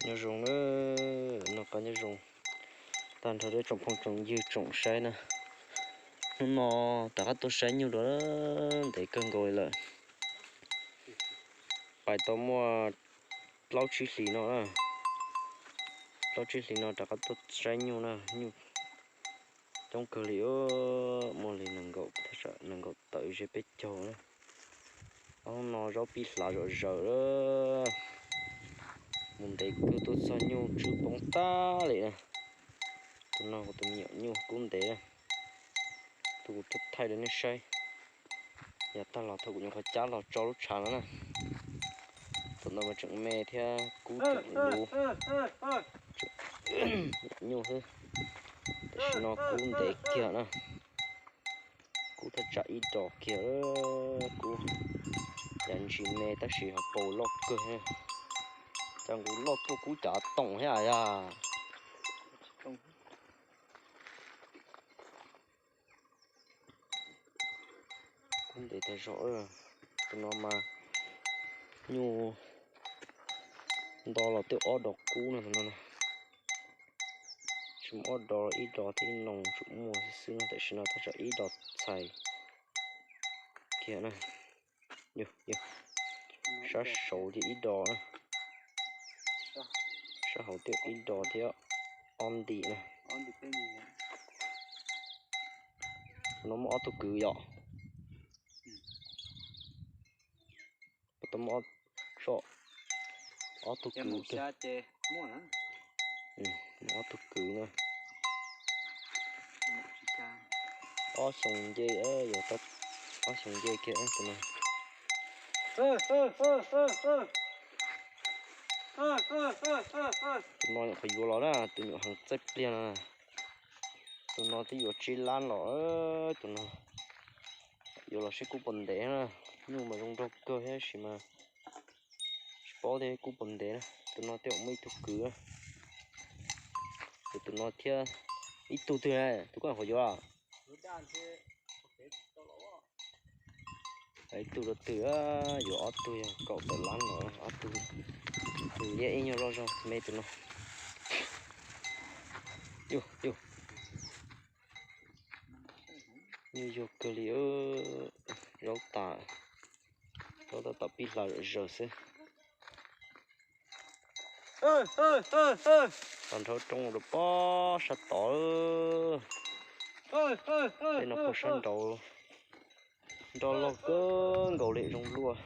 Nyob zoo na, noj qab nyob zoo tag nrho rau tsoom phooj tsoom ywg tsoom saib na. Hnub no rov qab tuaj saib nyuj dua, ntev kawg nkaus li lawm. Pais tau muaj plaub tsib hlis no na, plaub tsib hlis no rov qab tuaj saib nyuj na, nyuj coob kawg li, muaj li nees nkaum tawm ze peb caug na. Ob hnub no zaub pib hlav zom zaws, mus ntev kawg tuaj txog nyuj tswb poob tag li na. Tus no kuv tus me nyuam nyuj kub ntev, tus kuv thaij rau nej saib. Yav tag los thaum kuv nyuam qhuav cab los tso lub tshav no na, thaum ntawd mas tseem me thiab kub tseem luv nyuj xwb. Tam sim no kub ntev kiag na, kub thaj tsam ib dos kiag, kub yav ntsis me tab sis ho paus loj kawg. Cas nkaus loj tuaj kub cav toom thiab yog. Kub ntev tag zog. Tus no mas nyuj nto los twb ob dos kub no, tus no tsis muaj ob dos, ib dos thiab ib noog tsuas muaj xwb xwb no, tam sim no thaj tsam ib dos txhais kiag na. Sab saud ces ib dos na, sab hauv thiaj ib dos thiab ob nti na. Tus no muaj ob tug kwv yom. Tau muaj ob tug kwv, muaj ob tug kwv na. Ob xyoo nce, yog tau ob xyoo nce kiag tus no. Tus no nyuam qhuav yuav los na, tus nyuam heev txaij pliag no. Tus no twb yuav tsib lab los, tus no yuav los seb kub puas ntev na. Nyuj mas zoo nraug kawg tab sis mas tsis paub tias kub puas ntev na. Tus no tej zaum muaj ib tug kwv, ces tus no thiab ib tug twg, tus koj qhuav yuav. Ib tug rau twg, yuav ob tug yog kaum tawm lab los ob tug, tus liab ib nyuag loj zog me tus no. Nyuj yuag kawg li, zaub tas, zaub tab tom pib hlav zom zaws xwb. Tag nrho roob rau pob sab tod. Tej no puag sab nraud nroj loj kawg nkaus li, zoo luaj.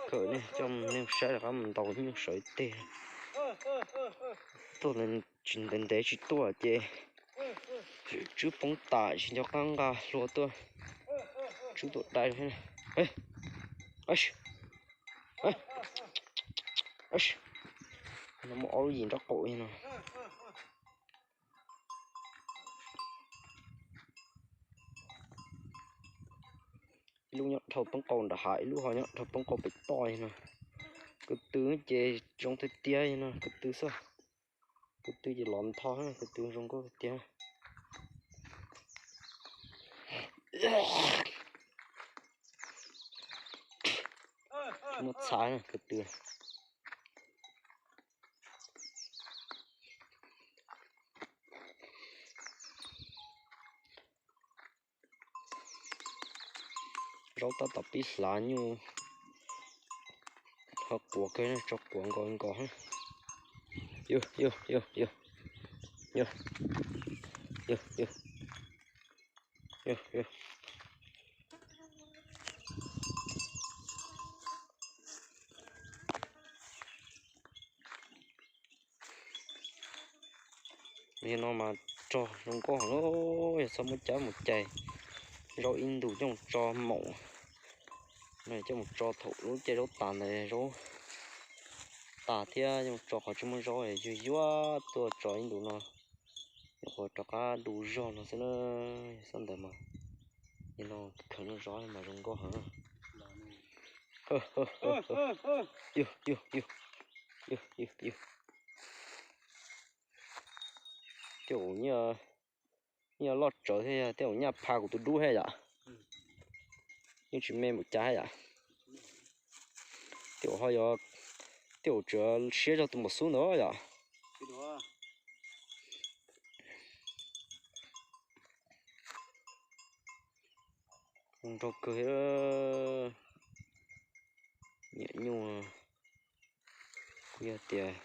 Kawm nej coj nej saib rov qab mus ntaus nyuj sawv teg. Tuaj tsis ntev ntev tsis tuaj ces tswb poob tas tsis nco qab nqa hlua tuaj tswb tuam dai. No muaj ob lub yim nraub qaum no. Ib lub nyob dhau poob qau nram hav, ib lub ho nyob dhau poob qau pem toj no. Kwv tw ces zoo tiag tiag no, kwv tw xwb. Kwv tw ces lov ntho, kwv tw zoo nkauj tiag. Muaj txha kwv tw. Zaub tab tom pib hlav nyuj, ho quav kawg, tso quav nkaus nkaus. Yog, yog, yog, yog, yog, yog, yog. Yog no mas rog zoo nkauj heev, yog txhob muab cab mus cais zaub ib ntus coj mus tso maum. No coj mus tso thaum lub caij zaub tas ntawd, zaub tas thiab coj mus tso qhov tsis muaj zaub, yuag yuag tuaj tso ib ntus no, nyuam qhuav rov qab du zog no xwb na. Yog xab ntawd mas, yog no khaws noj zov mas zoo nkauj heev. Yog, yog, yog, yog, yog, yog. Tej zaum nyuj loj tsawv thiab, tej zaum nyaj pha kuv tus dub thiab yom. Yeej tsis me npaum cas thiab yom. Tej zaum ho yog Tej zaum tseem siab zog tus npam xub ntawd yom. Zoo nraug kawg. Niam nyuj, kuv yog tias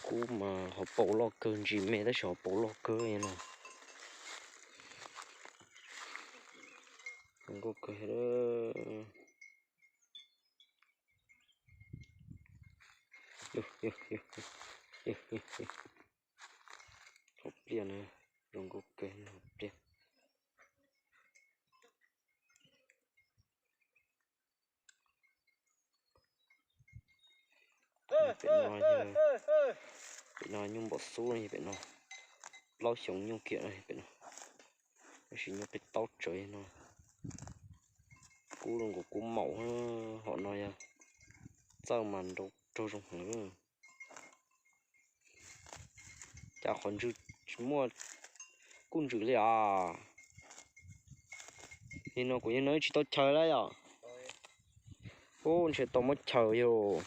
kub mas hauv paus loj kawg, ntsis me tab sis hauv paus loj kawg no. Zoo nkauj kawg. Hauv pliaj na, zoo nkauj kawg hauv pliaj. Pem no, pem no nyuj npam xub pem no, plaub xyoo nyuj kiag pem no, tab sis nyuj peb taub tsawv no. Kub zoo nkaus kub maum, hom no yog txawj mas nrau raug zoo heev. Cas qhov ntswg tsis muaj kuj ntswg li as. Nim no kuv yeej noj tsis tau chaw lawm yom. Ub, ntshe tau muab chaw yog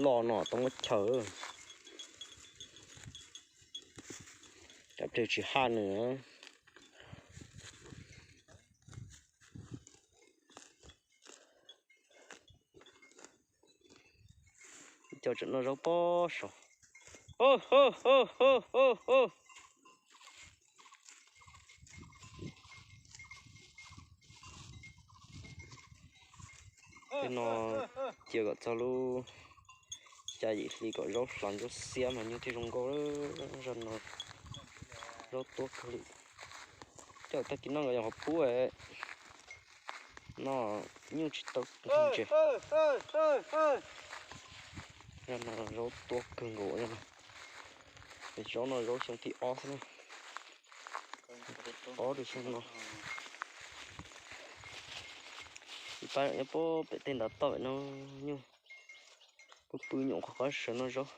los no tau muab chaw. Cov pleg tsis haj nws. Cov tseem noj zaub pob saud. Tej no cia kom txog lub xya yim hli kom zaub hlav zaub xiab mas nyuj thiaj zoo nkauj. Zaj no zaub tuab kawg li. Coj tag kis no nkawd yog qhov pub no nyuj tsis tau ntses. Zaj no zaub tuab kawg nkaus no. Zaub no zaub xyoo thib ob xwb na. Ob rau xyoo no. Ib pab nyob pem tej ntav toj pem no nyuj pw pw nyoom qhov qab sawv noj zaub.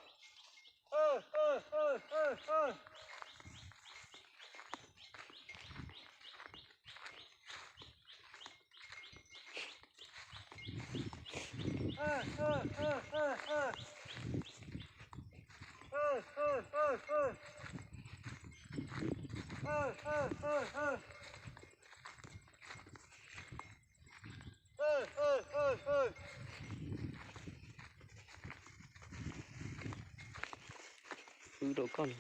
Wb rau koj,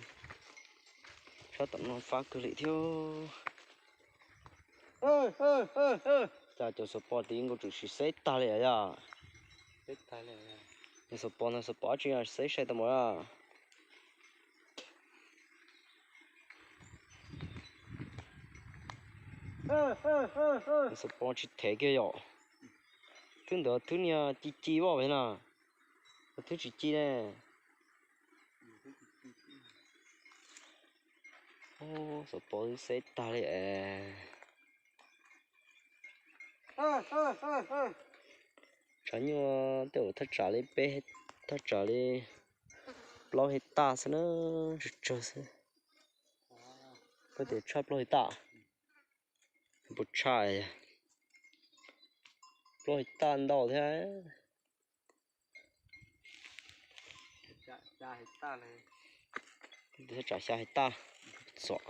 sab tom no fab kawg li thiab. Cas cov xov pos tid nkauj tseem sim xeb tag li yom? Xov pos ntag, xov pos dab tsi xeb sai tau mus a? Xov pos tsis thev kiag yom? Thwb ntawd thwb niag ci ci voj pem na, thwb tsis ci ne. Xov pos twb xeb tag li es. Tshav nyuj tej zaum thaj tsam li peb, thaj tsam li plaub hej taj xwb na, tsawg tsawg xwb. Koj tias tshaj plaub hej taj, puas tshaj? Plaub hej taj ntau thiab. Thaj tsam xya hej taj txom.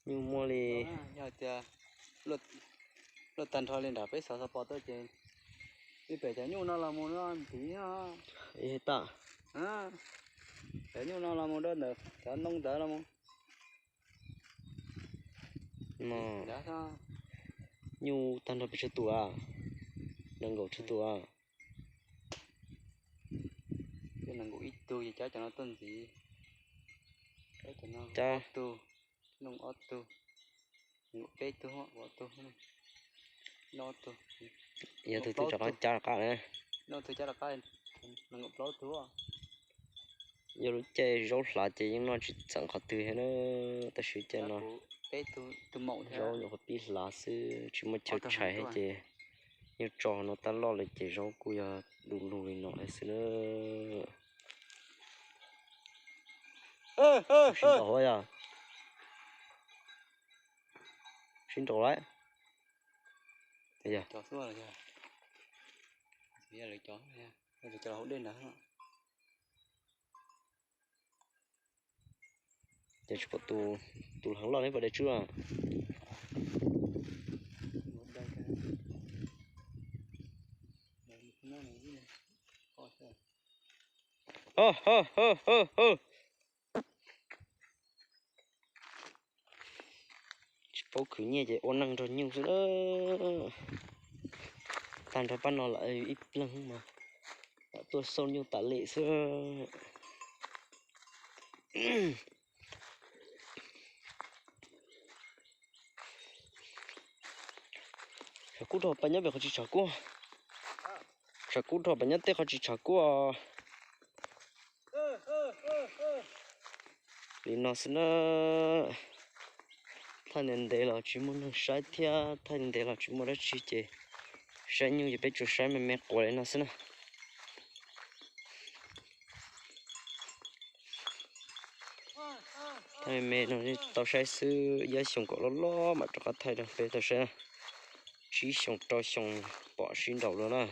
Nyuj muaj li. Yog tias luaj tag nrho li nram peb xov xov pos tuaj ces ib pem cov nyuj no los mus no ntxiv no. Ib hej taj. Cov nyuj no los mus rau ntawm cov ntoo ntawd los mus. No nyuj tag nrho pes tsawg tus a? Nees nkaum tsawg tus a? Nees nkaum ib tug ces cab cov no tuaj ntxiv. Cab cov no ob tug, no ob tug, nees nkaum peb tug, ob tug, no tug. Yog tus twg rov qab cab rov qab na. No tug cab rov qab, nees nkaum plaub tug. Yog lub caij zaub hlav ces yeej noj tsis txeem qhov twg thiab na, tab sis caij no zaub nyuam qhuav pib hlav xwb tsis muaj chaw tshais thiab ces yeej tso no tag loj li ces zaub kuj yog du lug li no xwb na. Sib ntaus huab yog. Sib nraus lawm. Yog. Ces tsis pom tus, tus heev loj neb pom dai tswb. Tsis paub khwv nyiaj ces ua neej nrog nyuj xwb. Tag nrho pab no lam ib leeg mas lam tuaj xauj nyuj tas li xwb. Tshav kub dhau pas nyob pem qhov tsis tshav kub. Tshav kub dhau pas nyob tej qhov tsis tshav kub. Li no xwb na. Thaij ntev ntev los tsis muaj neeg saib thiab, thaij ntev ntev los tsis muaj dab tsi ces saib nyuj ces peb tsuas saib me me quas li no xwb na. Thaij me me no tau saib xwb, ib xyoos kom loj loj mam rov qab thaij rau peb tau saib na. Tsib xyoos rau xyoo pom sib nraus lawm na.